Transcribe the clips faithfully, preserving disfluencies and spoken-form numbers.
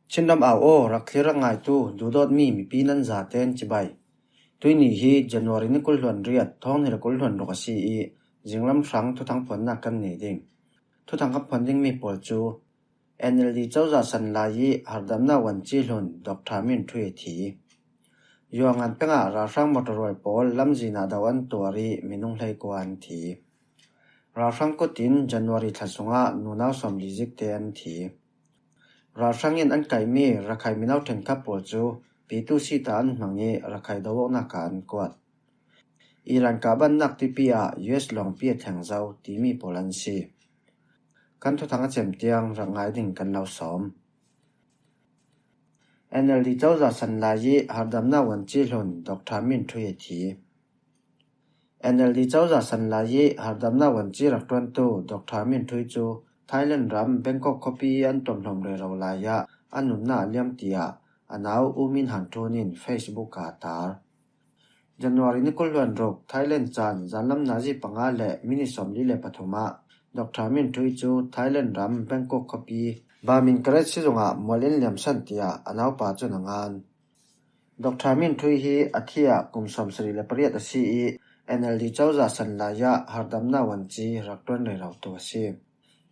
Chin ram au aw, rak thlir rak ngaitu, duhdawtmi mipi nan zaten cibai. Tuini hi January ni kul hluan riat, thawng hnih le kul hluan ruk a si i, zinglam hrang thuthang phuannak kan nei ding. Thuthang kan phuan dingmi pawl cu, N L D cozah san lai i hardamnak uanci hlun Doctor Min Thui a thi. Yuangan pengah ralhrang motor rual pawl lamzin ah do an tuar i minung hleikua an thi. Ralhrang kut in January thla sungah nunau sawmli zikte an thi. Ralhrang in an kaihmi Rakhai mino ṭhenkhat pawl cu pitu sita an hmang i Rakhai do awknak ah an kuat. Iran kah bannak tipi ah U S lawngpi a thleng zo timi pawl an si. Kan thuthang a cem tiang rak ngai ding kan lo sawm. N L D cozah san lai i hardamnak uanci hlun Doctor Min Thui a thi. N L D cozah san lai i hardamnak uanci rak ṭuantu Doctor Min Thui cu Thailand ram Bangkok khuapi an tuamhlawm rero lai ah a nunnak a liam tiah a nau U Min Han Ṭhun in Facebook ah a tar. January ni kul hluan ruk Thailand caan zanlam nazi panga le minit sawmli le pathum ah Doctor Min Thui cu Thailand ram Bangkok khuapi Bamin Karet sizung ah mual in liamsan tiah a naupa cun a ngan. Doctor Min Thui hi a thi ah kum sawmsarih le pariat a si i N L D cozah san lai ah hardamnak uanci rak ṭuan rerotu a si.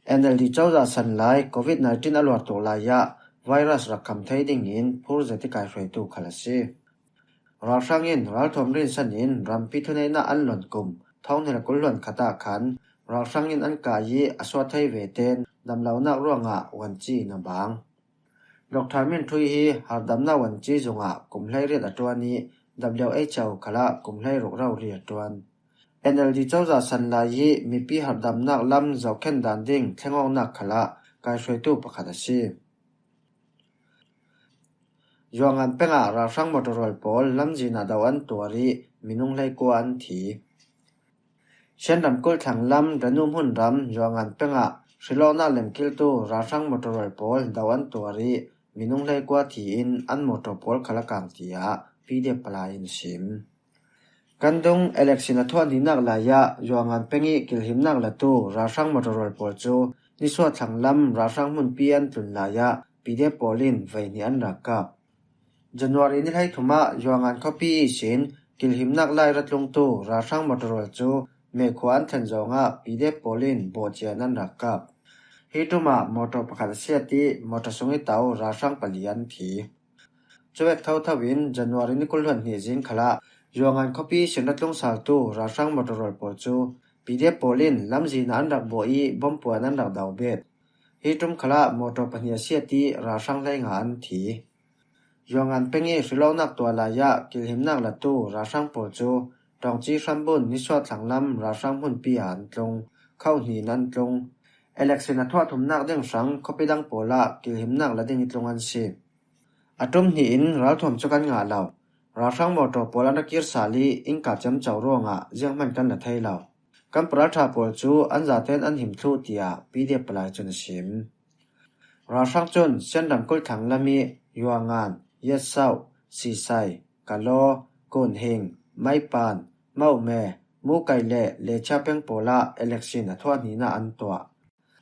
N L D cozah san lai covid nineteen a luar tuk lai ah virus rak kham thei dingin phur zet i kaihruaitu khal a si. Ralhrang in ralthuam rinsan in rampi thuneihnak an lon kum thawng hnih le kul hluan khat ah khan ralhrang in an kai i a suah thei ve ten damlonak ruangah uanci in a bang. Doctor Min Thui hi hardamnak uanci zungah kum hleiriat a ṭuan i W H O khalah kum hleiruk rori a ṭuan. N L D cozah san lai i mipi hardamnak lam zohkhen dan ding thlengawknak khalah kaihruaitu pakhat a si. Yuangan pengah ralhrang motor rual pawl lamzin ah do an tuar i minung hleikua an thi. Shan ramkulh thlang lam Ranu hmun ram Yuangan pengah hrilawknak lemkiltu ralhrang motor rual pawl do an tuar i minung hleikua thi in an motor pawl khal a kang tiah P D F palai in a sim. Kan dung election a thuah hnihnak lai ah Yuangan peng i kilhimnak latu ralhrang motor rual pawl cu nisuah thlang lam ralhrang hmunpi an tlun lai ah P D F pawl in vei hnih an rak kap. January ni hleithum ah Yuangan khuapi ihsin kilhimnak lai ra tlungtu ralhrang motor rual cu mehkhua an thlen zongah P D F pawl in bawhcian an rak kap. Hi ṭum ah motor pakhat a siat i motor sung i to ralhrang pali an thi. Cuvek thotho in January ni kul hluan hnih zing khalah Yuangan khuapi ihsin ra tlung saltu ralhrang motor rual pawl cu P D F pawl in lamzin ah an rak bawh i bomb puan an rak do bet. Hi ṭum khalah motor pahnih a siat i ralhrang hleinga an thi. Yuangan peng i hrilawknak tuah lai ah kilhimnak latu ralhrang pawl cu Ṭawngci hrambun nisuah thlang lam ralhrang hmunpi ah an tlung, kho hnih in an tlung. Election a thuah thumnak ding hrang khuapi dang pawl ah kilhimnak la ding i tlung an si. A ṭum hnih in ralthuam cu kan ngah lo. Ralhrang motor pawl an ra kir sal i innka ciamco ruangah zianghman kan la thei lo. Kan paralṭha pawl cu an zaten an him thluh tiah P D F palai cun a sim. Ralhrang cun Shan ramkulh thlang lam i Yuangan, Yetsau, Sisai, Kalo, Kunhing, Maipan, Maume, Mukai le Lechia peng pawl ah election a thuah hnihnak an tuah.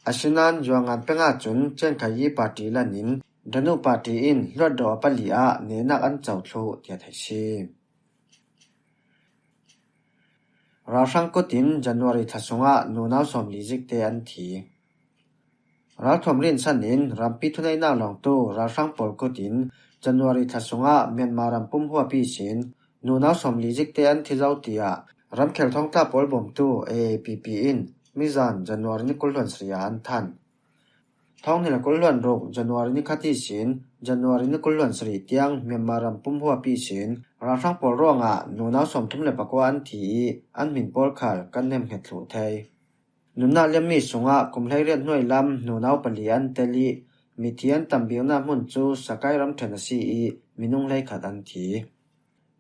Asinain Yuangan peng ah cun Chenkhai i party lan in Ranu party in hluatdawh a pali ah nehnak an co thluh tiah theih si. Ralhrang kut in January thla sungah nunau sawmli zikte an thi. Ralthuam rinsan in rampi thuneihnak lawngtu ralhrang pawl kut in January thla sungah Myanmar ram pum huap ihsin nunau sawmli zikte an thi zo tiah ramkhel thawngtla pawl bawmtu A A P P in mizan January ni kul hluan sarih ah an thanh. Thawng hnih le kul hluan ruk January ni khat ihsin January ni kul hluan sarih tiang Myanmar ram pum huap ihsin ralhrang pawl ruangah nunau sawmthum le pakua an thi i an hmin pawl khal kan nemhnget thluh thei. Nunnak liammi sungah kum hleiriat hnuai lam nunau pali an tel i mithi an tam biknak hmun cu Sakai ramṭhen a si i minung hleikhat an thi.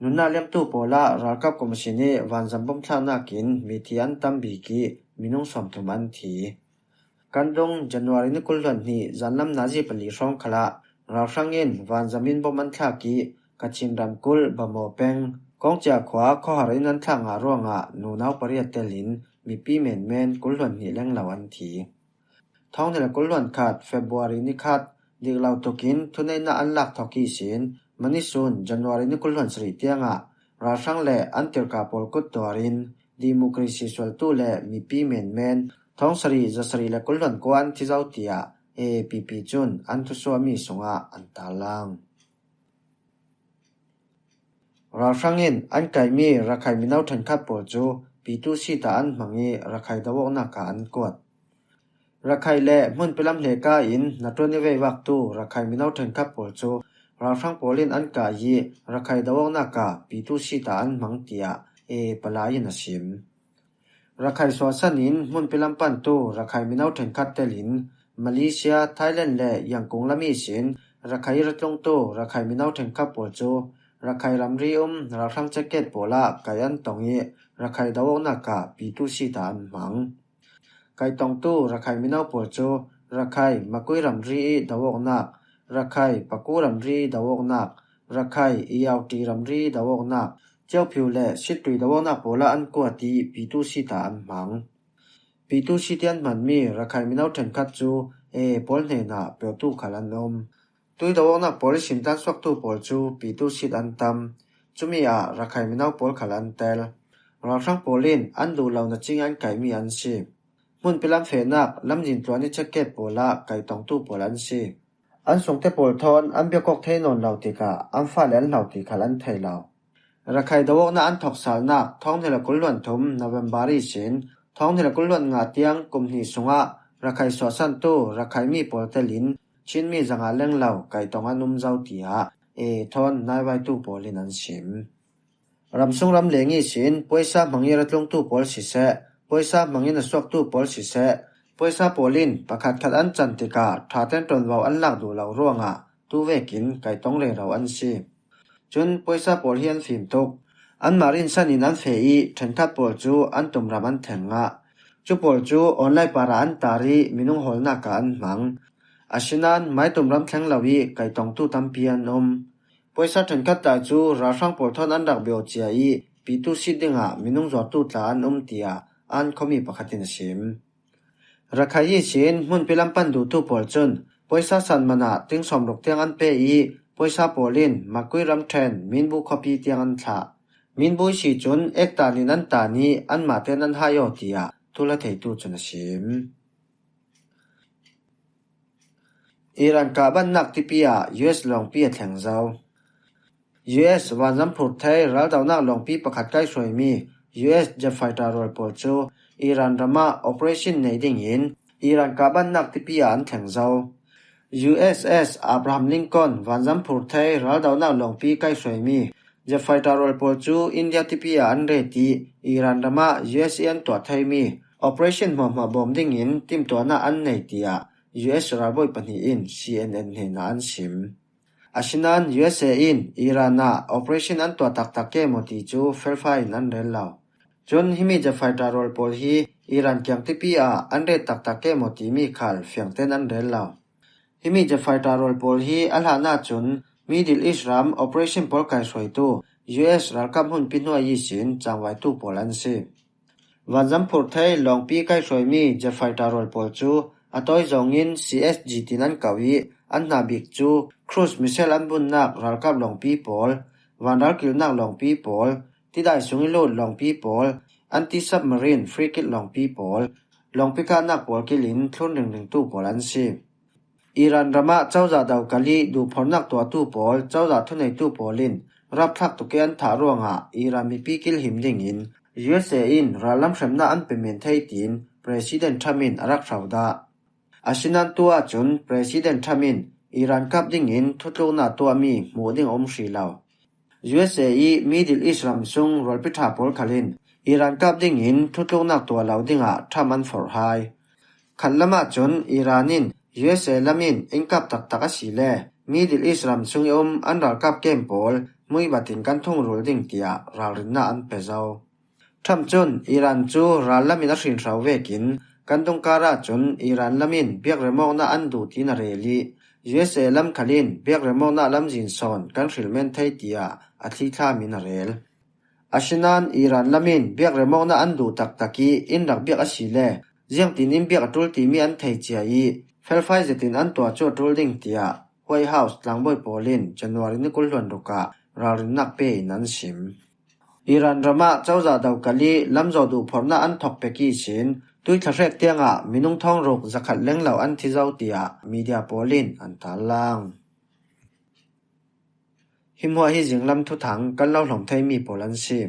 Nunnak liamtu pawl ah ralkap kum a sin i vanzam bomb thlaknak in mithi an tam bik i minung sawmthum an thi. Kan dung January ni kul hluan hnih zanlam nazi pali hrawng khalah ralhrang in vanzam in bomb an thlak i Kachin ramkulh Bamaw peng Kawngcia khua khuahar in an thlak ngah ruangah nunau pariat tel in mipi menmen kul hluan hnih lenglo an thi. Thawng hnih le kul hluan khat February ni khat Dik lo tukin thuneihna an lak thawk hi sin, mani sun January ni kul hluan sarih tiangah ralhrang le an tirka pawl kut tuarin democracy sualtu le mipi menmen thawng sarih za sarih le kul hluan kua an thi zo, tiah A A P P cun an thusuahmi sungah an tarlang. Ralhrang in an kaihmi Rakhine mino ṭhenkhat pawl cu P two C ah an hmang ih Rakhine do awknak ah an kuat. Rakhine le hmunpi lam hleka in hnaṭuan ih veivaktu Rakhine mino ṭhenkhat pawl cu ralhrang pawl in an kai ih Rakhine do awknak ah P two C ah an hmang, tiah A A P P in a sim. Rakhine suahsan in hmunpi lam pantu Rakhine mino ṭhenkhat telin Malaysia, Thailand le Yangon lam ihsin Rakhine ih ra tlungtu Rakhine mino ṭhenkhat pawl cu Rakhine ramri um ralhrang checkgate pawl ah kaih an tong ih Rakhine do awknak ah P two C ah an hmang. Kaih tongtu Rakhine mino pawl cu Rakhine Makui ramri ih do awknak, Rakhine Paku ramri ih do awknak, Rakhine Irrawaddy ramri ih do awknak, Kyaukphyu le Sittwe do awknak pawl ah an kuat ih P two C ah an hmang. P two C tiang an hmanmi Rakhine mino ṭhenkhat cu A A P P pawl hnenah peutu khal an um. Tui do awknak pawl ih simtlansuaktu pawl cu P two C ah an tam. Cumi ah Rakhine mino pawl khal an tel. Ralhrang pawl in an duh lo na cing an kaihmi an si. Hmunpi lam fehnak lamzin tluan ih checkgate pawl ah kaih tongtu pawl an si. An sungte pawl thawn an biak awk thei nawn lo tikah an fale an hlo ti khal an thei lo. Rakhine do awknak an thawksalnak thawng hnih le kul hluan thum November ihsin thawng hnih le kul hluan nga tiang kum hnih sungah Rakhine suahsantu Rakhine mi pawl telin Chinmi zanga lenglo kaih tong an um zo, tiah A A P thawn naivaitu pawl in an sim. Ramsung ramleng ihsin puaisa hmang ih ra tlungtu pawl siseh, puaisa hmang ih na suaktu pawl siseh, puaisa pawl in pakhatkhat an can tikah ṭha tein ṭuanvo an lak duh lo ruangah tu vekin kaih tong rero an si. Cun puaisa pawl hi an fim tuk. Anmah rinsan in an feh ih ṭhenkhat pawl cu an tumram an thleng ngah. Cu pawl cu online par ah an tar ih minung hawlnak ah an hmang. Asinain maitumram thleng lo ih kaih tongtu tampi an um. Puaisa ṭhenkhat tai cu ralhrang pawl thawn an rak bia cia ih P two C dingah minung zuartu tla an um, tiah an khuami pakhat in a sim. Rakhine ihsin hmunpi lam pan duhtu pawl cun puaisa san man ah ting sawmruk tiang an pe ih puaisa pawl in Makui ramṭhen Minbu khuapi tiang an thlah. Minbu ihsi cun ektan in an tan ih anmah tein an hai aw, tiah thuhla theitu cun a sim. Iran kahbannak tipi ah U S lawngpi a thleng zo. U S vanzam phurh thei raldonak lawngpi pakhat kaihhruaimi U S jet fighter rual pawl cu Iran ram ah operation nei dingin Iran kahbannak tipi ah an thleng zo. U S S Abraham Lincoln vanzam phurh thei raldonak lawngpi kaihhruaimi jet fighter rual pawl cu India tipi ah an ret ih Iran ram ah U S ih an tuah theimi operation hmuahhmuah bawm dingin timtuahnak an nei, tiah U S ralbawi pahnih in C N N hnenah an sim. Asinain U S A in Iran ah operation an tuah taktak ke maw ti cu felfai in an rel lo. Cun himi jet fighter rual pawl hi Iran kiang tipi ah an ret taktak ke maw timi khal fiangtein an rel lo. Himi jet fighter rual pawl hi a hlan ahcun Middle East ram operation pawl kaihhruaitu U S ralkap hmunpi hnuai ihsin cangvaitu pawl an si. Vanzam phurh thei lawngpi kaihhruaimi jet fighter rual pawl cu a tawi zongin C S G tiin an ko ih an hna bik cu cruise missile an bunnak ralkap lawngpi pawl, vanral kilnak lawngpi pawl, tidai sung ih lut lawngpi pawl, anti-submarine frigate lawngpi pawl, lawngpi kahnak pawl kilin thlun ringringtu pawl an si. Iran ram ah cozah do kal ih duhphornak tuahtu pawl, cozah thuneitu pawl in rapthlak tuk ih an thah ruangah Iran mipi kilhim dingin U S A in rallam hremnak an pe men thei tiin President Trump in a rak hrodah. Asinain tu ahcun President Trump in Iran kap dingin thutluknak tuahmi hmuh ding a um hrih lo. U S A ih Middle East ram sung rualpi ṭha pawl khal in Iran kap dingin thutluknak tuah lo dingah Trump an forh hai. Khatlam ahcun Iran in U S A lam in in kap taktak a si le Middle East ram sung ih um an ralkap kem pawl muibat in kan thungrul ding, tiah ralrinnak an pe zo. Trump cun Iran cu rallam in a hrin hro vekin kan dungkar ahcun Iran lam in biak remawknak an duh tiin a rel ih U S A lam khal in biak remawknak lamzin sawn kan hrilh men thei, tiah a thlithlaam in a rel. Asinain Iran lam in biak remawknak an duh taktak ih in rak biak a si le ziangtin in biak a ṭul timi an thei cia ih Felfai zetin an tuah chu a ṭul ding tiah White House tlangbawi pawlin January ni kul hluan rukah ralrinnak pe in an sim. Iran ramah cozah do kali lamzo duhphorhna an thawk pek ihsin tuithla hrek tiangah minung thawng ruk zakhat lenglo an thi zo tiah media pawlin an tarlang. Hi hmuah hi zinglam thuthang kan lo hlawm thei mi pawl an si.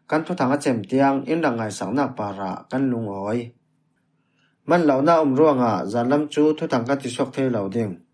Kan thuthang a cem tiang in rak ngaisaknak parah kan lungawi. Manlohna um ruangah zanlam cu thuthang kan ti suak thei lo ding.